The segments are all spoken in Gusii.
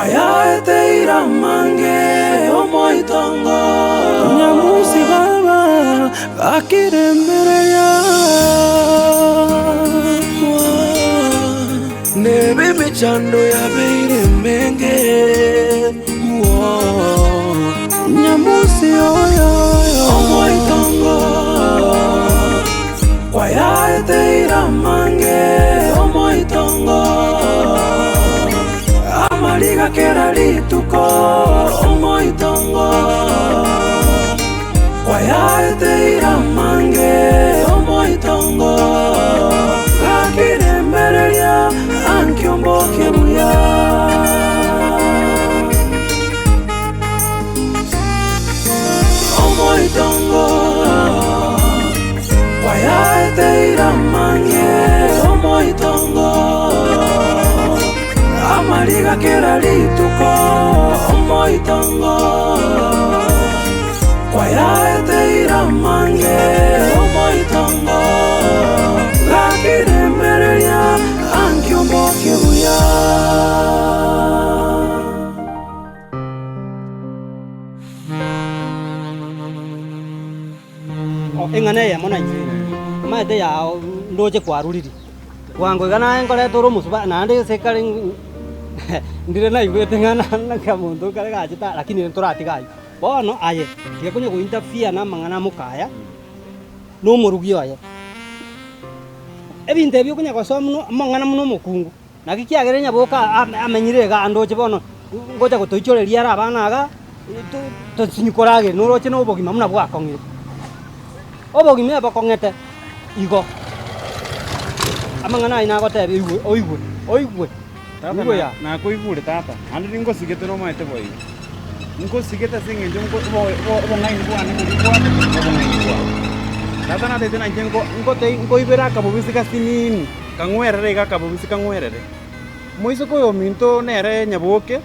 Kwayaeteire amange omoitongo. Nyamusi baba gakiremereria. Nebe emechando yabeire emenge. Nyamusi oyo omoitongo. Kwayaeteire amange omoitongo. Amariga kera rituko omoitongo. Kwayaeteire amange omoitongo. Gakiremereria ankio mbokie buya. Omoitongo kwayaeteire amange omoitongo. Amariga kera rituko omoitongo. Kwayaeteire amange omoitongo. Gakiremereria ankio mbokie buya. Eng'ana eyemo nainche omanyete yao ndoche kwaruriri, bwango iga naye nkoreta ore omosuba naende ase kare ndire naigwete ng'a naki omonto kare gachete aa lakini ntoratiga aywo. Bono aye, tiga konya go interfere na amang'ana a mokaya, na omorugi oye. Ebinto ebi okonya gosoa buna amang'ana buna omokungu. Naki kiagera nyaboka amenyire iga andoche bono ngocha gotoichoreria are abana iga, tosinyi korageria noroche na obogima buna bwakong'ire. Obogima ebokong'ete igo, amang'ana ayio nagotebia oigwe oigwe oigwe Tata oigwe yaa. nakoigure tata, naende ningosigete nomaete boigo. Nkosigete ase eng'encho nko obo- obo- obong'aini bwane boria bwane na obong'aini bwao. Tata natete nainche nko ngotei nkoibere akabobisi gasinini. Kang'werere iga akabobisi kang'werere. Moiseke oyo ominto nere nyaboke,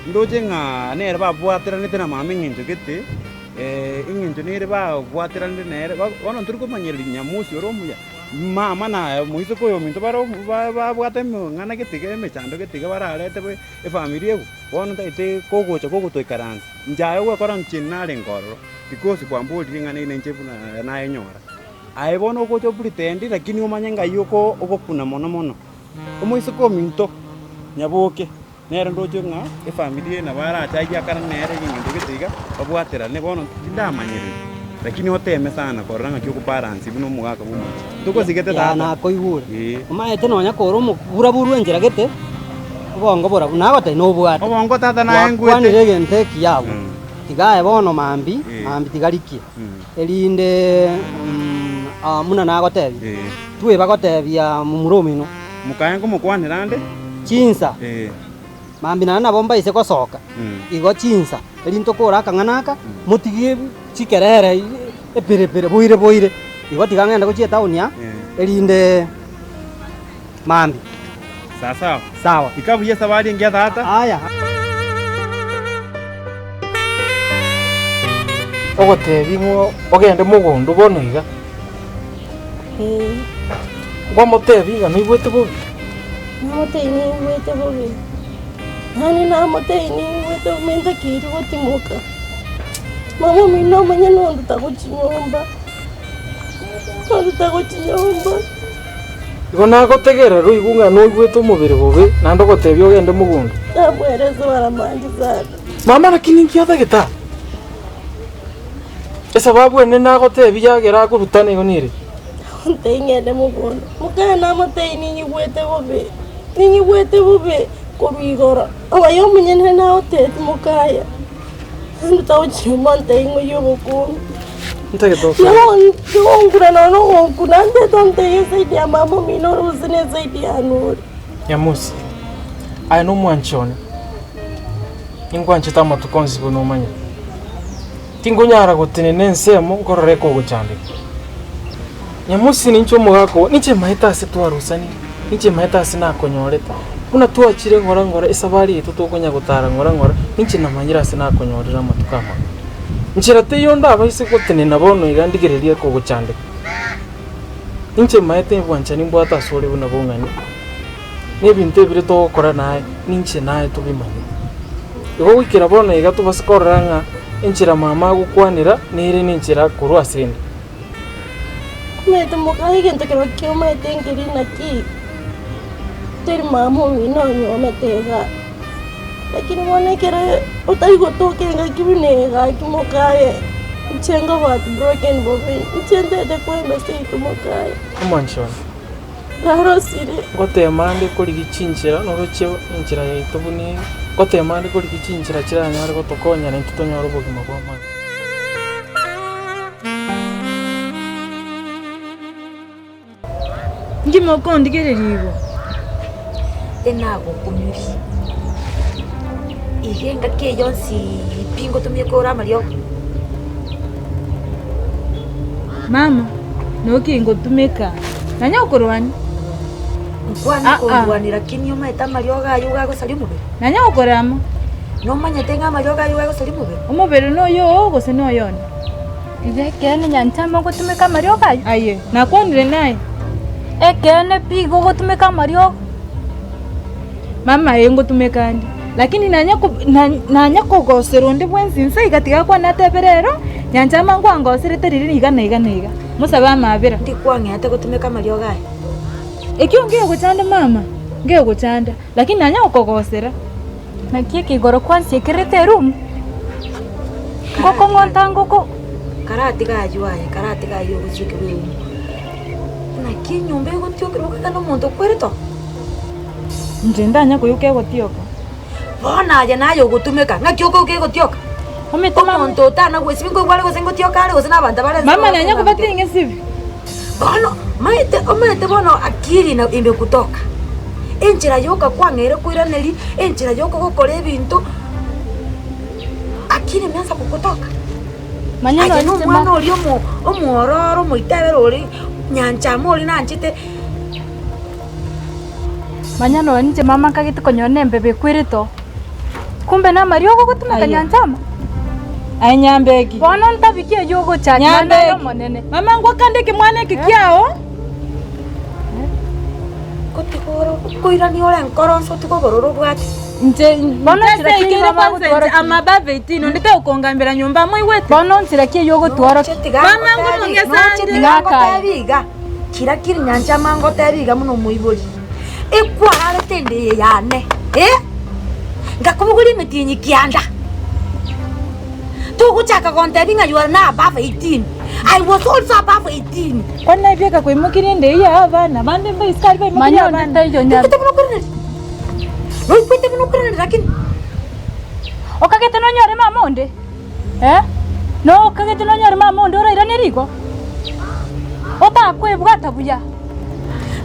ndoche ng'a nere babwateranete na mama eng'encho gete, eng'encho nere babwateranire nere, bono ntori komanyereria nyamosi ore omuya, mama na moiseke oyo ominto bare babwate emeng'ana gete iga emechando gete iga bararete efamiri ego, bono ntagete kogocha kogotoikaransa, inche aye ogwekora inche narenge ororo, because kwamboririe ng'a naende inche buna nayenyora. Aye bono ogocha o-pretend lakini omanye ng'ai oko ogokuna mono mono. Omoiseke ominto, nyaboke, nere ndoche ng'a efamiri eye nabo arache ayie akare nere egento gete iga, babwaterane bono tindamanyereri, lakini oteme sana korora ng'aki okobalance buna omogaka bwa omochie. Ntogosigete Yaa tata. nakoigure. Eeh. Omanyete nonya kore omoburaburu enchera gete, obongo borabu nagotebia nobwate. Obongo tata naye ngwete. Gwakwanire egento ekiya abwo. Mm. Tiga aye bono mambia, Eh. mambia tiga rikie. Mm. Erinde buna nagotebia, tweba gotebia momura omino. Mokaye nkomokwanera ande. Chinsa, mambia naende nabo mbaise gosoka, igo chinsa, erinde tokore akang'ana aka, motige chikerere epiripiri boire boire, igo tiga ng'ende gochia etown aa, erinde mambia. Sasawa. Sawa. Ika buya esabari engiya tata. Aya. Ogotebi ng'o ogende mogondo bono iga? Ee. Nkwamotebi ng'a noigwete bobe? Namotebi niigwete bobe, naende namotebi niigwete bobe ntakeire gotimoka. Mama omino omanye nonduta gochia nyomba, nonduta gochia nyomba. Igo nagotegerera oigwe ng'a noigwete omobere bobe, naende ogotebia ogende mogondo. Namwerese baramanche sana. Mama lakini inki otagete aa? Esababu ene nagotebia yagera akorutana igo nere. Ontebie ng'ende mogondo, mokaya namotebie ninyigwete bobe, ninyigwete bobe korwa igoro. Oyo omonyene nagotebi mokaya, naende tagochia gontebia ng'a oyio obokungu. Ntagete osoe. Nogokuna nonya nogokuna ntete ontebie esaidi ya mama omino ore gose na esaidi yane ore. Nyamusi, aye nomwanchi one, ninkwanchete amatuko onsi buna omanyete. Tinkonyara gotenena ensemo nkorora ekogochandeka. Nyamusi ninche omogaka oo, ninche maete ase twarusanire, ninche maete ase nakonyorete. Buna twachire ng'ora ng'ora esabari yaito tokonya gotara ng'ora ng'ora, ninche namanyire ase nakonyorire amatuko amaya. Nchera teiyo ndabaise gotenena bono iga ndigererie ekogochandeka. Inche maete obwanchani mbwate asore buna bong'ani, na ebinto ebire togokora naye, ninche naye tobimanyete. Igo goikera bono iga tobase korora ng'a enchera mama agokwanera nere nenchera korwa asende. Omanyete moka egento kero kiomanyete nkeri naki, teri mama omino onyuomete igaa, lakini bono ekero otari gotoka engaki buna eye gaki mokaye, inche nkoba heartbroken bobe, inche ntete koenda seito mokaye. Omwanchi one. Narosire. Ngoteema ande korigia chinchera noroche enchera yaito buna ere, ngoteema ande korigia chinchera chiranyare gotokonya naintwe tonyore obogima bw'amani. Inki mokondigereria igo? Enagokumirie. Iga engaki eye yonsi pi ngotumia kore amariogo. Mama, noki ngotumeka? Nanya gokorwania? Nkwane Ah, ah. kondwania lakini omanyete amariogo aywo gagosaria omobere. Nanya gokorama? Nomanyete ng'a amariogo aywo gagosaria omobere? Omobere noyo oo gose noyo one? Igo ekeene nyanchama ogotumeka amariogo ayio? Aye, nakwanire naye. Ekeene pi igo ogotumeka amariogo. Mama aye ngotumeka ande, lakini nanya ko nanya kogosera onde bwensi inse iga tiga akwane atebe rero, nyanchama nkwangoserete riria iga na iga na iga, mosabe amabera. Ndikwang'ete gotumeka amariogo aya. Ekio ngegochanda mama, ngegochanda, lakini nanya gokogosera. Naki ekeigoro kwansiekerete erumu? Ngokong'onta ngoko. Karatiga ayio aye, karatiga ayio ogochiekerwa erumu. Naki enyomba egotiokerwa okogenda na omonto okwerete oo? Inche ndanya koigwa kegotioka. Bono aye naye ogotumeka, ng'aki okoigwa kegotioka? Omete mama. Omonto otana gwesibia nkoigwa are gose ngotioka are gose na abanto bare Mama nanya koba ting'esibi. Bono maete omanyete bono akili na imekutoka, enchera yoka kwang'eire koiraneria, enchera yoka gokora ebinto, akili imeanza kukutoka. Manya Aye nonye na omwana oria omo omwororo omoitabere oria nyanchama oria nanchete. Manya nonye inche mama nkagete konyora nembebe ekwerete oo. Kumbe namariogo ogotumeka Aye. nyanchama? Aye Nyambeki. Bono ntabiki eyio ogochakera naye Nyambeki. Omonene. Mama ngwakande ekemwana eke kiao. Gotiga ore koirania ore enkoro onsi otige obororo obwate. Inche Bono nase nchera ki ekeire mama kwanza inche agotwara ki? I'm above 18 onde tagokongambera nyomba moigwete? Bono nchera ki eyio ogotwara ki? Mama ngomong'esa Noche ande. tiga ngotebi iga, kira kiri nyancha ama ngotebi iga buna omoibori, ekwararete ende eye yane eh, ngakobogoria emetienyi kianda, togochaka gontebia ng'a you are now above 18, I was also above 18. Kwani naye bieka koimokirie ende eyio ya abana, bande mbaisiko aria baimokirie Manya onde abana. taiyo nyaro. Noigwete buna okoiraneria? Noigwete buna okoiraneria lakini? Okagete nonyore mama onde? Eh? Nokagete nonyore mama onde orairane rigo? Otakwebwata buya.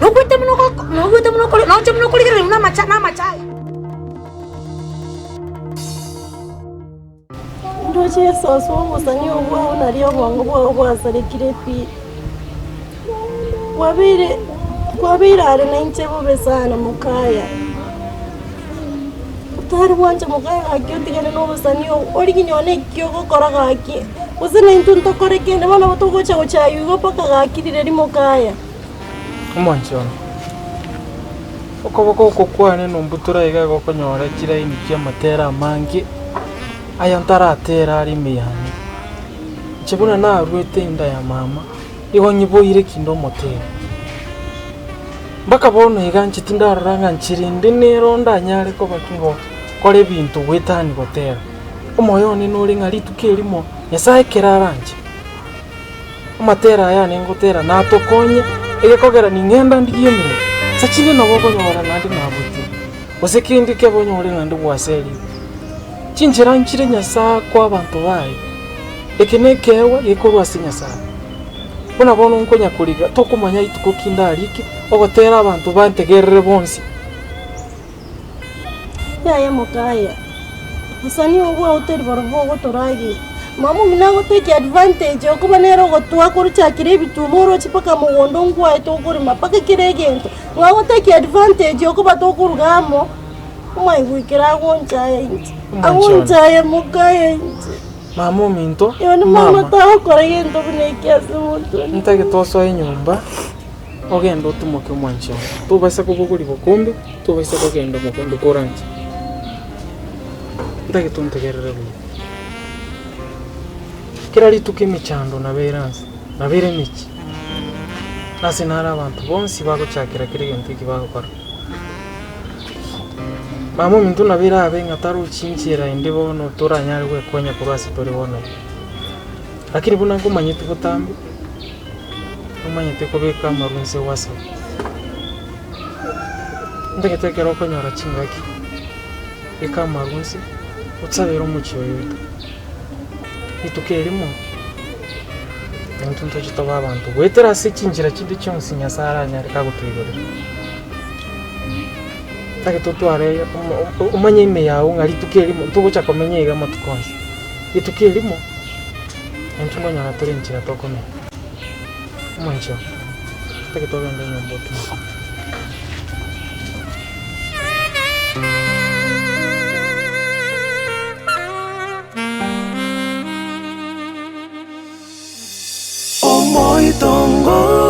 Noigwete buna ogoko noigwete buna okore noche buna okorigereria buna amacha na amachaye. Ndoche Yeso ase obosani obwo bwao nario obongo bwao bwasarekire pi. Kwabeire kwabeire are nainche bobe sana mokaya. Otari gwancha mokaya gaki otigane na obosani obo, origie nonye na eki ogokora gaki, gose naintwe ntokore kende bono nabo togocha gochaywa igo mpaka gaki riria mokaya. Omwanchi one, okoboko oko kwane nombutora iga gokonyora chilaini chi'amatera amange aya ntaratera are ime yane. Inche buna naruete enda ya mama, igo nyiboire kinde omotero. Mpaka bono iga inche tindarora ng'a nchera ende nero ndanyare koba ki ngokora ebinto goetania gotera. Omoyo one nore ng'a rituko erimo Nyasae ekero aranche. Amatera aya ane ngotera natokonye, egekogera ning'enda ndigie emeremo, ase chinde nabo okonyora naende nabotire, gose kende kebe onyore naende gwaserire. Chinchera nchire Nyasae akoa abanto baye, eke nekeegwa gekorwa ase Nyasae. Buna bono nkonya koriga tokomanya rituko ki ndarike, ogotera abanto bantegerere bonsi. Yaya mokaya, obosani obo bwao teri borobwo ogotorageria. Mama omino agotake advantage okoba nere ogotoa korochakera ebituma oroche mpaka mogondo nkwaye tokorema mpaka kera egento. Ng'a agotake advantage okoba tokoruga amo, omanye goikera agonchaya inche, Omwanchi one. agonchaya mokaya inche. Mama ominto, Yaani mama mama. tagokora gento buna eki ase omonto onde. Ntagete osoe nyomba. Ogende otumoke omwanchi oo, tobaisa kobogoria bokombe, tobaisa kogenda mogondo koranche. Ntagete ontegerere buya. Kera rituko emechando nabo ere anse, nabo ere emechie. Ase naro abanto bonsi bagochakera kera egento eki bagokora. Mama ominto nabo erabe ng'a tarochi nchera ende bono toranyare gwekonya korwa ase tore bono iga. Lakini buna nkomanyeti botambe, nomanyete kobeka amarwa inse gwasaba. Ntagete ekero okonyora chingaki, beka amarwa inse, otsabere omochie oyo oito. Rituko erimo, intwe ntoche tobe abanto goetera ase chinchera chinde chionsi Nyasaye aranyare kagotoigorera. Ntagete otware omanye ime yago ng'a rituko erimo ntogocha komenya iga amatuko onsi. Rituko erimo, intwe nkonyora tore enchera tokomenya. Omwancho, ntagete ogende nyomba otimoke. Omoitongo.